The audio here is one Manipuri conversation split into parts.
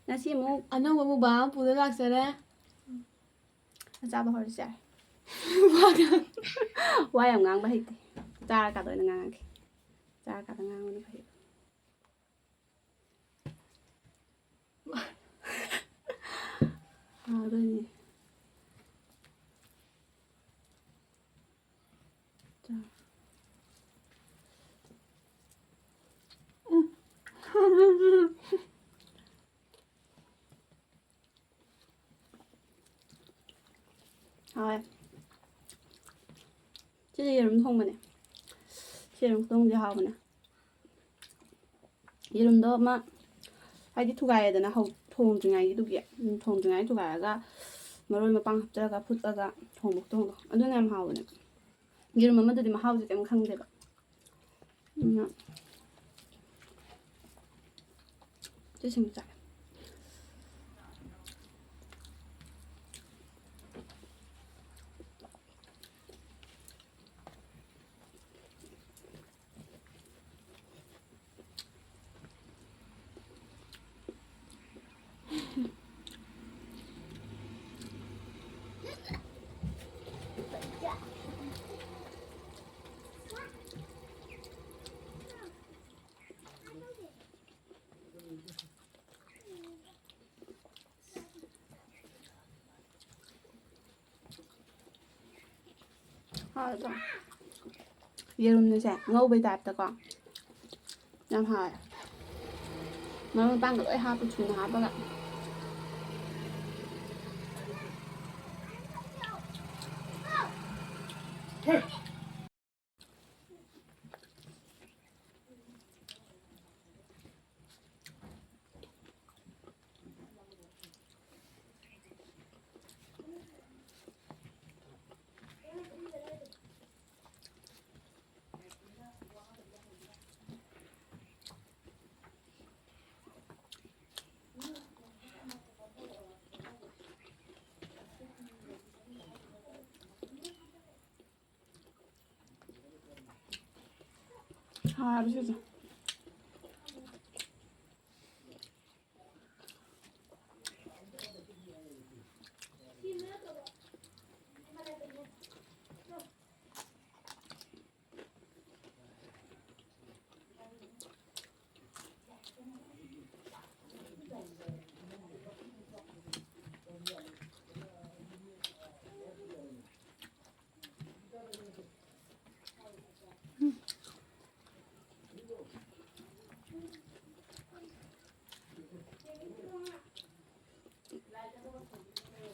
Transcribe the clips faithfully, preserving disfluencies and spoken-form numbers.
ꯉꯁꯤ ꯑꯃꯨꯛ ꯑꯅꯧꯕ ꯃꯨꯛꯕꯥꯡ ꯑꯃ ꯄꯨꯔ ꯂꯥꯛꯆꯔꯦ꯫ ꯑꯆꯥꯕ ꯍꯧꯔꯁꯤ ꯌꯥꯔꯦ꯫ ꯋꯥ ꯌꯥꯝ ꯉꯥꯡꯕ ꯍꯩꯇꯦ꯫ ꯆꯥꯔꯀꯥꯟꯗ ꯑꯣꯏꯅ ꯉꯥꯡꯉꯒꯦ꯫ ꯆꯥꯔꯀꯥꯟꯗ ꯉꯥꯡꯕꯅ ꯐꯩ꯫ ꯍꯥꯎꯗꯣꯏꯅꯦ꯫ ꯆꯥ꯫ ꯎꯝ꯫ ꯍꯥꯎꯋꯦ꯫ ꯁꯤꯗꯤ ꯌꯦꯔꯨꯝ ꯊꯣꯡꯕꯅꯦ꯫ ꯁꯤ ꯌꯦꯔꯨꯝ ꯈꯨꯊꯣꯡꯁꯦ ꯍꯥꯎꯕꯅꯦ꯫ ꯌꯦꯔꯨꯝꯗꯣ ꯑꯃ ꯍꯥꯏꯗꯤ ꯊꯨꯒꯥꯏꯔꯦꯗꯅ ꯍꯧ-, ꯊꯣꯡꯗ꯭ꯔꯤꯉꯩꯒꯤꯗꯨꯒꯤ꯫ ꯎꯝ, ꯊꯣꯡꯗ꯭ꯔꯤꯉꯩ ꯊꯨꯒꯥꯏꯔꯒ ꯃꯔꯣꯏ ꯃꯄꯥꯡ ꯍꯥꯞꯆꯤꯜꯂꯒ ꯐꯨꯠꯂꯒ ꯊꯣꯡꯕ ꯈꯨꯊꯣꯡꯗꯣ꯫ ꯑꯗꯨꯅ ꯌꯥꯝ ꯍꯥꯎꯕꯅꯦ꯫ ꯌꯦꯔꯨꯝ ꯑꯃꯗꯨꯗꯤ ꯃꯍꯥꯎꯁꯦ ꯀꯩꯝ ꯈꯪꯗꯦꯕ꯫ ꯎꯝ꯫ ꯁꯤ ꯁꯤꯡꯖꯨ ꯆꯥꯏ꯫ ꯍꯥꯎꯋꯦꯀꯣ? ꯌꯦꯔꯨꯝꯁꯦ ꯉꯧꯕꯩ ꯇꯥꯏꯞꯇꯀꯣ꯫ ꯌꯥꯝ ꯍꯥꯎꯋꯦ꯫ ꯃꯔꯣꯏ ꯃꯄꯥꯡꯒ ꯂꯣꯏ ꯍꯥꯞꯄ ꯊꯨꯅ ꯍꯥꯞꯄꯒ꯫ ꯍꯥꯎꯋꯦꯕ ꯁꯤꯁꯦ꯫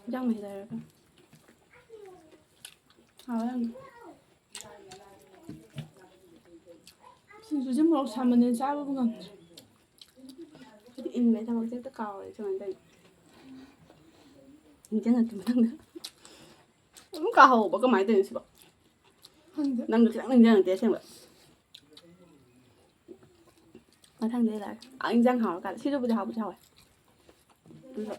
ꯏꯟꯖꯥꯡ ꯃꯍꯤꯗ ꯍꯥꯏꯔꯒ꯫ ꯍꯥꯎꯋꯦ ꯌꯥꯝꯅ꯫ ꯁꯤꯡꯖꯨꯁꯦ ꯃꯣꯔꯣꯛ ꯁꯥꯃꯟꯗꯅ ꯆꯥꯕꯕꯨ ꯉꯝꯗ꯭ꯔꯦ꯫ ꯍꯥꯏꯗꯤ ꯏꯟꯕꯩ ꯊꯕꯛꯁꯦ ꯍꯦꯛꯇ ꯀꯥꯎꯔꯦ ꯁꯨꯃꯥꯏꯅ ꯇꯧꯔꯤ꯫ ꯅꯤꯡꯁꯤꯡꯉꯛꯀꯦ ꯃꯊꯪꯗ꯫ ꯑꯗꯨꯝ ꯀꯥꯎꯍꯧꯕ ꯀꯃꯥꯏꯅ ꯇꯧꯔꯤꯅꯣ ꯁꯤꯕꯣ? ꯈꯪꯗꯦ꯫ ꯅꯪꯗꯣ ꯈꯤꯇꯪ ꯅꯤꯡꯁꯤꯡꯉꯛꯇꯦ ꯑꯁꯦꯡꯕ꯫ ꯃꯊꯪꯗ ꯂꯥꯛꯑꯒꯦ꯫ ꯑꯥ, ꯏꯟꯖꯥꯡ ꯍꯥꯎꯔꯀꯥꯟꯗ꯫ ꯁꯤꯁꯨꯕꯨꯗꯤ ꯍꯥꯎꯕꯨꯗꯤ ꯍꯥꯎꯋꯦ꯫ ꯑꯗꯨꯒ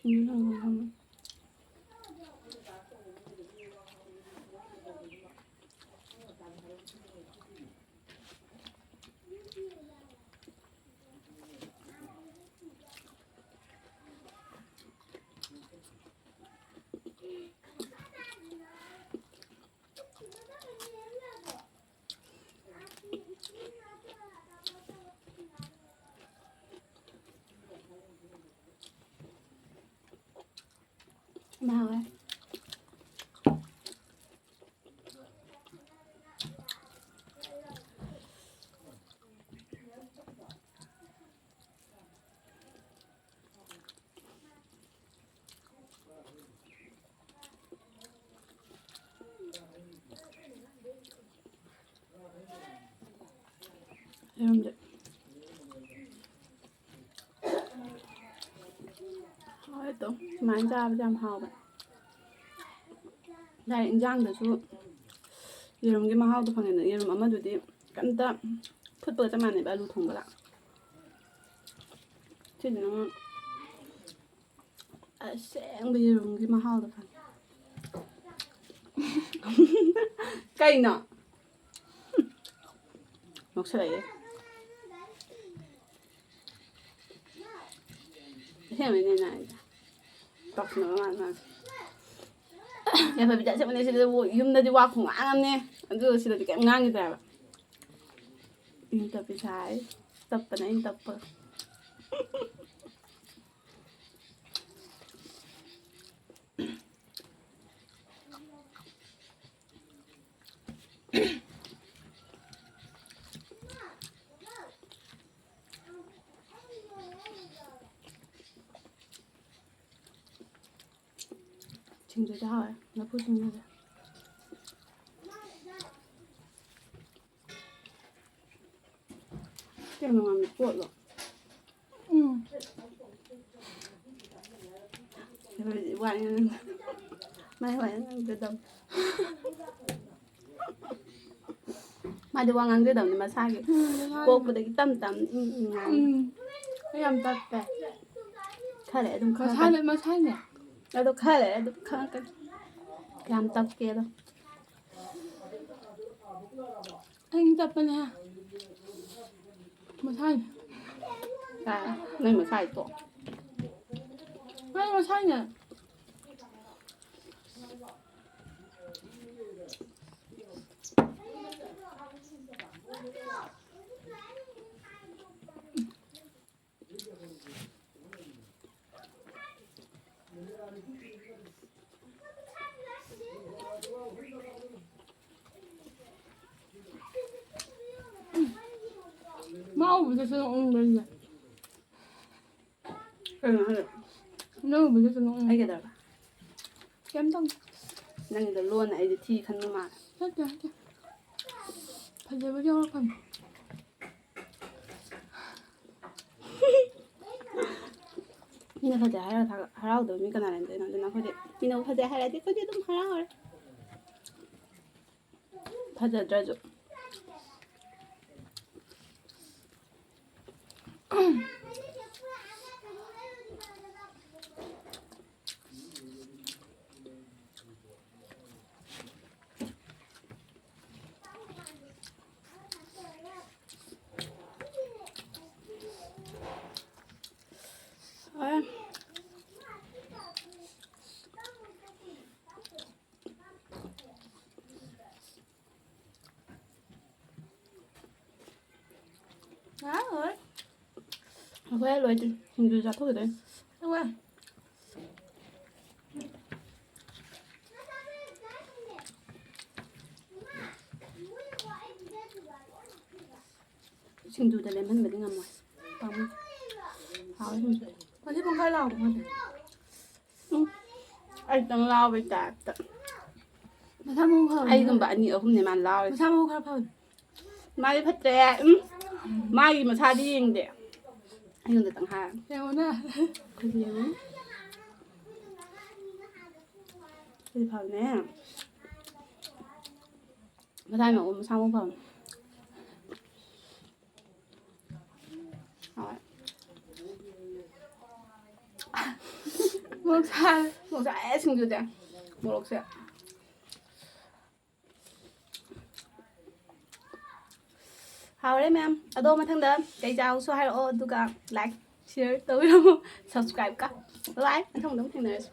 ꯌꯥꯝ ꯍꯥꯎꯋꯦ꯫ ꯌꯦꯔꯨꯝꯁꯦ ꯍꯥꯎꯋꯦ ꯑꯗꯨꯝ꯫ ꯁꯨꯃꯥꯏꯅ ꯆꯥꯕꯁꯦ ꯌꯥꯝ ꯍꯥꯎꯕꯅꯦ꯫ ꯗꯥꯏꯔꯦꯛ ꯏꯟꯖꯥꯡꯗꯁꯨ ꯌꯦꯔꯨꯝꯒꯤ ꯃꯍꯥꯎꯗꯣ ꯐꯪꯉꯦꯗꯅ꯫ ꯌꯦꯔꯨꯝ ꯑꯃꯗꯨꯗꯤ ꯀꯩꯝꯇ ꯐꯨꯠꯄꯒ ꯆꯞ ꯃꯥꯟꯅꯩꯕ, ꯑꯂꯨ ꯊꯣꯡꯕꯒ꯫ ꯁꯤꯁꯤꯅ ꯑꯃꯨꯛ ꯑꯁꯦꯡꯕ ꯌꯦꯔꯨꯝꯒꯤ ꯃꯍꯥꯎꯗꯣ ꯐꯪꯉꯦ꯫ ꯀꯩꯅꯣ? ꯅꯣꯛꯁꯜꯂꯛꯑꯦ꯫ ꯑꯁꯦꯡꯕꯩꯅꯦ ꯅꯥꯏꯗ꯫ ꯇꯧꯁꯤꯟꯅꯕ ꯃꯥꯜꯂꯦ ꯃꯥꯁꯦ꯫ ꯌꯥꯏꯐꯕꯤꯗꯤ ꯑꯁꯦꯡꯕꯅꯦ ꯁꯤꯗ ꯌꯨꯝꯗꯗꯤ ꯋꯥ ꯈꯨꯉꯥꯡ ꯑꯃꯅꯦ꯫ ꯑꯗꯨꯒ ꯁꯤꯗꯗꯤ ꯀꯩꯝ ꯉꯥꯡꯈꯤꯗ꯭ꯔꯦꯕ꯫ ꯏꯪ ꯇꯞꯄꯤ ꯁꯥꯏ꯫ ꯇꯞꯄꯅ ꯑꯩꯅ ꯇꯞꯄ꯫ ꯁꯤꯡꯖꯨꯗꯤ ꯍꯥꯎꯋꯦ, ꯂꯐꯨ ꯁꯤꯡꯖꯨꯁꯦ꯫ ꯀꯩꯅꯣ ꯉꯥꯟꯕꯤ ꯄꯣꯠꯂꯣ? ꯎꯝ꯫ ꯋꯥ ꯉꯥꯡ-, ꯃꯥꯏ ꯋꯥ ꯉꯥꯡꯗꯗꯝ꯫ ꯃꯥꯗꯤ ꯋꯥ ꯉꯥꯡꯖꯗꯕꯅꯤ ꯃꯁꯥꯒꯤ꯫ ꯎꯝ, ꯃꯁꯥꯒꯤ꯫ ꯄꯣꯛꯄꯗꯒꯤ ꯇꯝ ꯇꯝ ꯏꯪ ꯏꯪ ꯉꯥꯡꯉꯤ꯫ ꯎꯝ꯫ ꯑꯩ ꯌꯥꯝ ꯇꯞꯄꯦ꯫ ꯈꯔ ꯑꯗꯨꯝ ꯈꯔ ꯃꯁꯥꯅ-, ꯃꯁꯥꯅꯦ꯫ ꯑꯗꯣ ꯈꯔ ꯑꯗꯨꯝ ꯈꯪꯉꯛꯀꯅꯤ꯫ ꯌꯥꯝ ꯇꯞꯀꯦ ꯑꯗꯣ꯫ ꯑꯩ ꯇꯞꯄꯅꯦ꯫ ꯃꯁꯥꯅꯦ꯫ ꯀꯥꯏ? ꯅꯪ ꯃꯁꯥꯏ ꯇꯣ꯫ ꯃꯥꯏ ꯃꯁꯥꯅꯦ꯫ ꯃꯥ ꯎꯕꯗꯁꯨ ꯅꯣꯛꯅꯤꯡꯕꯅꯤꯅꯦ꯫ ꯀꯩꯅꯣ ꯍꯥꯏꯁꯦ? ꯅꯪ ꯎꯕꯗꯁꯨ ꯅꯣꯛꯅꯤꯡ-꯫ ꯑꯩ ꯀꯩꯗꯧꯔꯕ? ꯀꯩꯝ ꯇꯧꯗꯦ꯫ ꯅꯪꯒꯤꯗꯣ ꯂꯣꯟꯅ ꯑꯩꯗꯤ ꯊꯤ ꯈꯟꯕ ꯃꯥꯜꯂꯦ꯫ ꯅꯠꯇꯦ, ꯅꯠꯇꯦ꯫ ꯐꯖꯕꯒꯤ ꯍꯧꯔꯛꯐꯝꯅꯤ꯫ ꯃꯤꯅ ꯐꯖꯩ ꯍꯥꯏꯔꯒ ꯊꯥꯒꯠ-, ꯍꯔꯥꯎꯗꯕ ꯃꯤ ꯀꯅꯥ ꯂꯩꯔꯝꯗꯣꯏꯅꯣ? ꯑꯗꯨꯅ ꯑꯩꯈꯣꯏꯗꯤ ꯃꯤꯅꯕꯨ ꯐꯖꯩ ꯍꯥꯏꯔꯗꯤ ꯑꯩꯈꯣꯏꯗꯤ ꯑꯗꯨꯝ ꯍꯔꯥꯎꯔꯦ꯫ ꯐꯖꯗ꯭ꯔꯁꯨ꯫ ꯌꯥꯔꯣꯏ꯫ ꯑꯩꯈꯣꯏ ꯂꯣꯏꯗ꯭ꯔꯤ꯫ ꯁꯤꯡꯖꯨ ꯆꯥꯊꯣꯛꯈꯤꯗꯣꯏꯅꯤ꯫ ꯑꯗꯨꯒ꯫ ꯁꯤꯡꯖꯨꯗ ꯂꯦꯝꯍꯟꯕꯗꯤ ꯉꯝꯃꯣꯏ꯫ ꯄꯥꯝꯃꯨꯏ꯫ ꯍꯥꯎꯋꯦ ꯁꯤꯡꯖꯨꯗꯤ꯫ ꯃꯁꯤ ꯄꯨꯡꯈꯥꯏ ꯂꯥꯎꯕ ꯃꯥꯜꯂꯦ꯫ ꯎꯝ꯫ ꯑꯩꯇꯪ ꯂꯥꯎꯕꯩ ꯇꯥꯏꯞꯇ꯫ ꯃꯁꯥ ꯃꯎ ꯐꯕꯅꯦ꯫ ꯑꯩꯒꯨꯝꯕ ꯑꯅꯤ ꯑꯍꯨꯝꯅꯦ ꯃꯥꯅ ꯂꯥꯎꯔꯤꯁꯦ꯫ ꯃꯁꯥ ꯃꯎ ꯈꯔ ꯐꯕꯅꯦ꯫ ꯃꯥꯗꯤ ꯐꯠꯇ꯭ꯔꯦ꯫ ꯎꯝ꯫ ꯃꯥꯒꯤ ꯃꯁꯥꯗꯤ ꯌꯦꯡꯗꯦ꯫ ꯑꯩꯉꯣꯟꯗꯇꯪ ꯍꯥꯏꯔꯦ꯫ ꯌꯦꯡꯉꯨꯅꯦ꯫ ꯑꯩꯈꯣꯏꯗꯤ ꯌꯦꯡꯉꯨ꯫ ꯑꯩꯈꯣꯏꯗꯤ ꯐꯕꯅꯦ꯫ ꯃꯁꯥ ꯃꯎ, ꯃꯁꯥ ꯃꯎ ꯐꯕꯅꯦ꯫ ꯍꯣꯏ꯫ ꯃꯣꯔꯣꯛ ꯁꯥꯏ꯫ ꯃꯣꯔꯣꯛ ꯁꯥꯏ ꯁꯤꯡꯖꯨꯗꯤ꯫ ꯃꯣꯔꯣꯛꯁꯦ꯫ ꯍꯥꯎꯔꯦ ꯃꯌꯥꯝ꯫ ꯑꯗꯣ ꯃꯊꯪꯗ ꯀꯩ ꯆꯥꯎꯁꯨ ꯍꯥꯏꯔꯛꯑꯣ, ꯑꯗꯨꯒ like, share ꯇꯧꯕꯤꯔꯝꯃꯣ, subscribe ꯀ꯫ Bye bye꯫ ꯃꯊꯪꯗ ꯑꯃꯨꯛ ꯊꯦꯡꯅꯔꯁꯤ꯫